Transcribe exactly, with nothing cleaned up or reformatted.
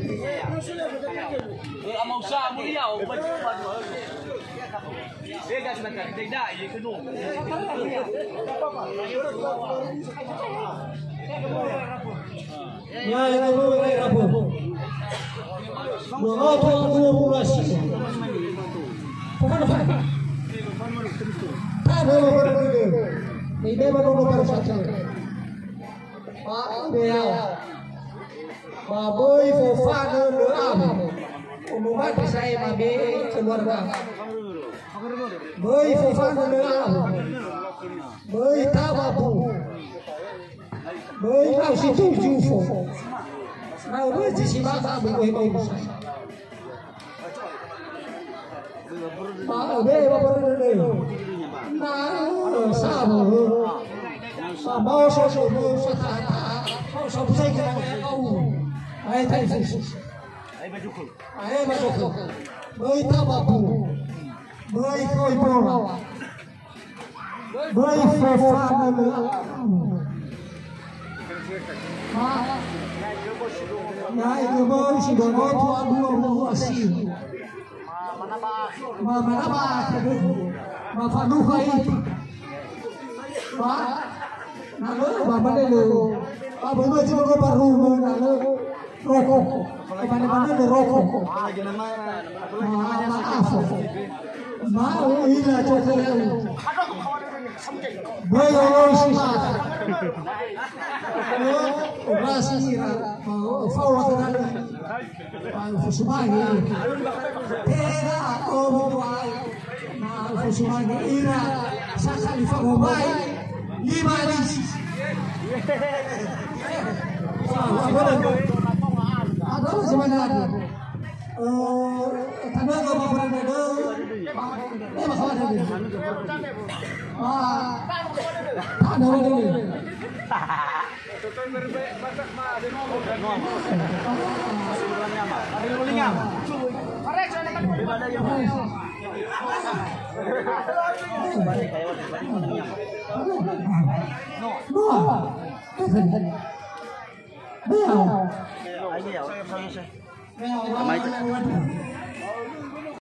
Eh, ama usaha mulia, oh, baju, baju. Eh, gas makan, tidak, ya, kedua. Ya, ya, ya, ya, ya. Dua ratus dua belas. Pokoknya, Pak. Tak ada apa-apa. Ini memang nomor satu. Ba böi fofanö lö awö. Umumate sa'ae mabe'e keluarga. Böi fofanö lö awö. Böi tawa bu. Böi lau si tuju fo. Lau böi si baba böi böi böi. Ba be ba ba na sabu. Ba mau so so so ta ta. So so busai kena kau. Ai tai sai. Ai ba jukul. Ai ba jukul. Böi tawa bu. Böi koi bola. Böi fofanö lö. Ha? Ya'e göböi si dono tua dua dua si. Ma mana ba kedu. Ma fanuha itu. Ba na lö ba mana lö. Ba böi ma si dono baru na lö. Roko. Kemana-mana ada roko. Ma-, maaf. Mau ila coklat. Böi olo si ma. Operasi ira. Mau fawa tadi. Mau fusumai. Tera obo tuai. Na ufusumange ira sakali fa'obai lima lisi. Ada sebenarnya. Eh, tanda ke apa berada? Eh, masalah ada. Ah, ada lagi.